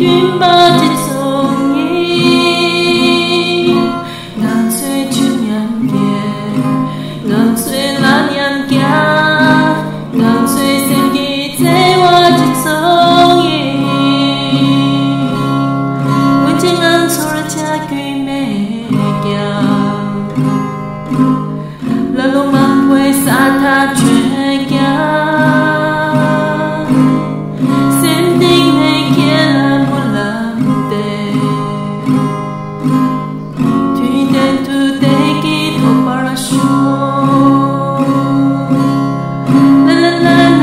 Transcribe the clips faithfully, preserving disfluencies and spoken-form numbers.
སྐྱོན་པ་དེ་ཚོ་ངས། ང་ཚོའི་ཆུ་མཉམ་སྐྱེལ། ང་ཚོའི་ལ་མཉམ་རྒྱག་ང་ཚོའི་སེམས་ཀྱི་བརྩེ་བ་དེ་ཚོ་ངས། འོན་ཀྱང་ང་ཚོར་ཆགས་ཀྱི་མེད་ཀྱང་། ལ་ལོ་མང་པོའི་ས་མཐའ་བརྗེད་ཀྱང་། སེམས་གཏིང་ནས་ཁྱེད་ལ་སྨོན་ལམ་འདེབས། དུས་གཏན་དུ་བདེ་སྐྱིད་ཐོབ་པར་ཤོག་ལ་ལ་ལ།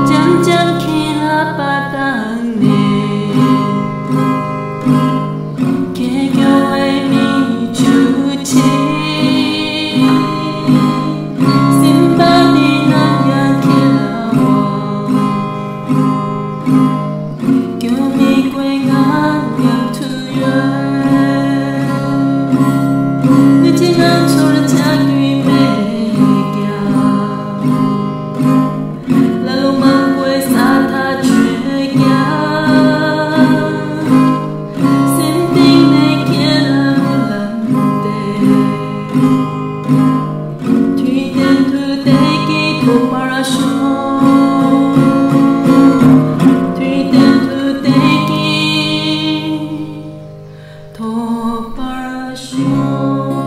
འཇམ་འཇམ་ཁྱེད་ལ་པ་བཏང་ནས། ཁྱེད་སྐྱོ་བའི་མིག་ཆུ་ཕྱིས། སེམས་པ་འདི་ནམ་ཡང་ཁྱེད་ལ་འོང་། སྐྱོ་མེད་ཀྱང་ང་མཉམ་དུ་ཡོད། འོན་ཀྱང་ང་ཚོར་ཆགས་ཀྱི་མེད་ཀྱང་། ལ་ལོ་མང་པོའི་ས་མཐའ་བརྗེད་ཀྱང་། སེམས་གཏིང་ནས་ཁྱེད་ལ་སྨོན་ལམ་འདེབས། དུས་གཏན་དུ་བདེ་སྐྱིད་ཐོབ་པར་ཤོག་དུས་གཏན་དུ་བདེ་སྐྱིད་ཐོབ་པར་ཤོག